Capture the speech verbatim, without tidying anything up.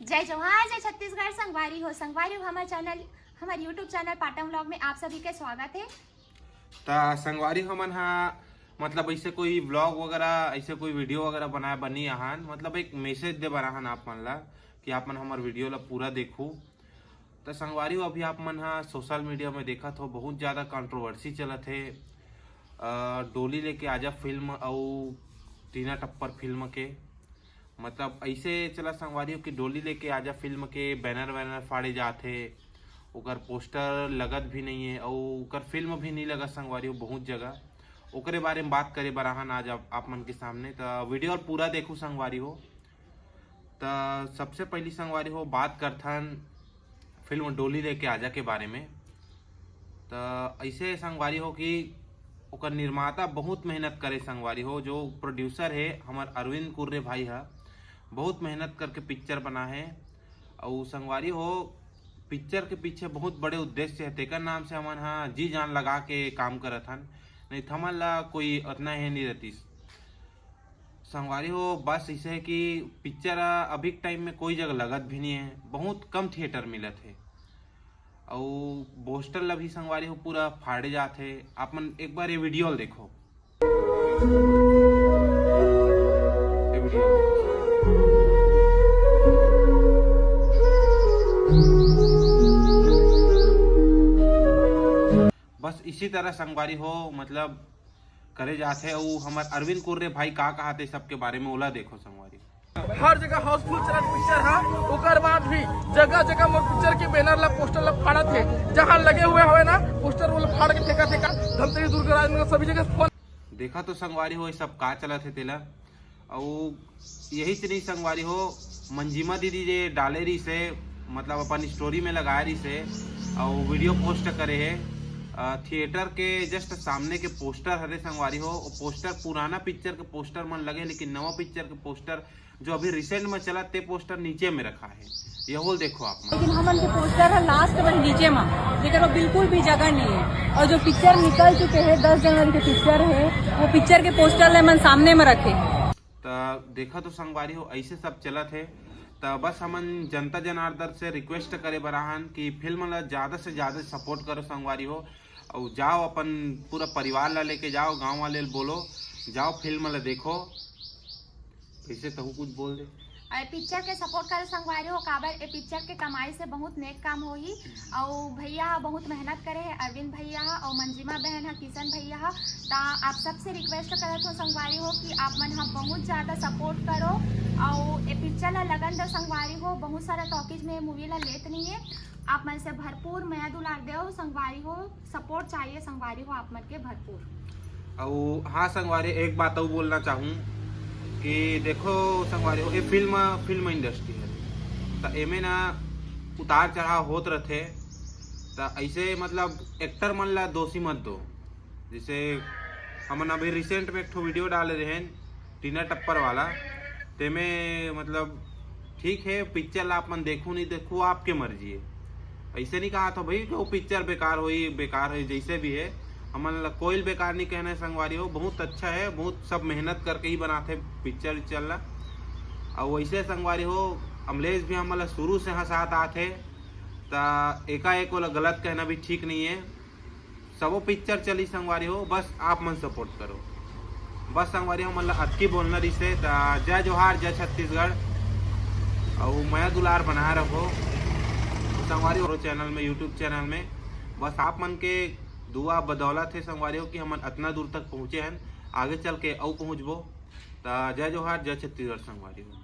जय जोहार, जय छत्तीसगढ़। संगवारी हो, संगवारी हो, हमर चैनल, हमर YouTube चैनल पाटम व्लॉग में आप सभी के स्वागत है। त संगवारी हो, हमन हा मतलब ऐसे कोई व्लॉग वगैरह, ऐसे कोई वीडियो वगैरह बनाए बर नइ आहन, मतलब एक मैसेज दे बर आहन आप मन ला कि आप मन हमर वीडियो ला पूरा देखू। त संगवारी हो, अभी आप मन हा सोशल मीडिया में देखत हो, बहुत ज़्यादा कंट्रोवर्सी चलत हे अ, डोली लेके आजा फिल्म अउ टीना टप्पर फिल्म के। मतलब ऐसे चला संगवारी हो कि डोली लेके आजा फिल्म के बैनर वैनर फाड़े जात हे, ओकर पोस्टर लगत भी नहीं है अउ ओकर फिल्म भी नहीं लगत संगवारी हो बहुत जगह। ओकरे बारे में बात करे बर आहन आज आप, आप मन के सामने। त वीडियो पूरा देखू संगवारी हो। त सबसे पहली संगवारी हो बात करथन फिल्म डोली लेके आजा के बारे में। त ऐसे संगवारी हो कि ओकर निर्माता बहुत मेहनत करे संगवारी हो, जो प्रोड्यूसर है हमर अरविंद कुर्रे भाई हा, बहुत मेहनत करके पिक्चर बना है। अउ संगवारी हो, पिक्चर के पीछे बहुत बड़े उद्देश्य है, तेकर नाम से हमन हा जी जान लगा के काम करत हन, नहीं त हमन ला कोई अतना हे नहीं रहतीस। संगवारी हो, बस इसे है कि पिक्चर अभी के टाइम में कोई जगह लगत भी नहीं है, बहुत कम थिएटर मिलत है। अउ पोस्टर ला भी संगवारी हो पूरा फाड़े जात है। आप मन एक बार ये वीडियो ला देखो, ये वीडियो ला देखो। बस इसी तरह संगवारी हो, मतलब करे जाथे। अउ हमर अरविंद कुर्रे भाई का कहाथे सबके बारे में, ओला देखो संगवारी। हर जगह हाउसफुल चलत पिक्चर हा, ओकर बाद भी जगह जगह मोर पिक्चर के बैनर ला, पोस्टर ला फाड़त हे। जहाँ लगे हुए हवे ना पोस्टर, वो ला फाड़ के फेंकत हे का धमतरी, दुर्गराज में सभी जगह फोन। देखा तो संगवारी हो, ये सब का चलत हे तेला। अउ यही से नहीं संगवारी हो, मंजिमा दीदी जे डाले रही से, मतलब अपन स्टोरी में लगाए रही से, अउ वीडियो पोस्ट करे है। अ, थिएटर के जस्ट सामने के पोस्टर हरे संगवारी हो, वो पोस्टर पुराना पिक्चर के पोस्टर मन लगे, लेकिन नवा पिक्चर के पोस्टर जो अभी रिसेंट में चला ते पोस्टर नीचे में रखा है। ये होल देखो आप मन। लेकिन हमन के पोस्टर ह लास्ट में नीचे में, जेकर में बिल्कुल भी जगह नहीं है। और जो पिक्चर निकल चुके हैं, दस जनवरी के पिक्चर है, वो पिक्चर के पोस्टर ले मन सामने में रखे। त देखा तो संगवारी हो, ऐसे सब चलत है। त बस हमन जनता जनार्दन से रिक्वेस्ट करे बर आहन कि फिल्म ला ज़्यादा से ज़्यादा सपोर्ट करो संगवारी हो, अउ जाओ अपन पूरा परिवार ला लेके जाओ, गांव वाले ल बोलो, जाओ फिल्म ला देखो। कैसे तहु कुछ बोल दे। अउ पिक्चर के सपोर्ट करो संगवारी हो, काबर ए पिक्चर के कमाई से बहुत नेक काम होही। अउ भैया ह बहुत मेहनत करे है, अरविंद भैया ह अउ मंजिमा बहन ह, किशन भैया ह। त आप सबसे रिक्वेस्ट करत हो संगवारी हो कि आप मन ह बहुत ज़्यादा सपोर्ट करो अउ ए पिक्चर ला लगन दो संगवारी हो। बहुत सारा टॉकीज में मूवी ला लेत नहीं है, आप मन से भरपूर मया दुलार दो संगवारी हो, सपोर्ट चाहिए संगवारी हो आप मन के भरपूर। अउ हाँ संगवारी, एक बात अउ बोलना चाहूँ कि देखो संगवारी हो, ये फिल्म, फिल्म इंडस्ट्री है, त एमे ना उतार चढ़ाव होत रहथे। त ऐसे मतलब एक्टर मन ला दोषी मत दो। जैसे हमन अभी रिसेंट में एक ठो वीडियो डाले रहेन टीना टप्पर वाला, तेमे मतलब ठीक है, पिक्चर ला आप मन देखू नहीं देखू, आपके मर्जी है। ऐसे नहीं कहा था भाई कि वो पिक्चर बेकार होई, बेकार होई, जैसे भी है, हमन ला कोई बेकार नहीं कहना है संगवारी हो, बहुत अच्छा है, बहुत सब मेहनत करके ही बनाथे पिक्चर विक्चर ला। और वैसे संगवारी हो, अमलेश भी हमन ला शुरू से हंसात आथे, त एकाएक ओला गलत कहना भी ठीक नहीं है। सबो पिक्चर चली संगवारी हो, बस आप मन सपोर्ट करो। बस संगवारी हो, हमन ला अतकी बोलना रिसे। त जय जोहार, जय छत्तीसगढ़, अउ मया दुलार बनाए रखो संगवारी हो चैनल में, यूट्यूब चैनल में। बस आप मन के दुआ बदौलत है संगवारी हो कि हमन अतना दूर तक पहुँचे हन, आगे चल के अउ पहुँचबो। त जय जोहार, जय छत्तीसगढ़ संगवारी हो।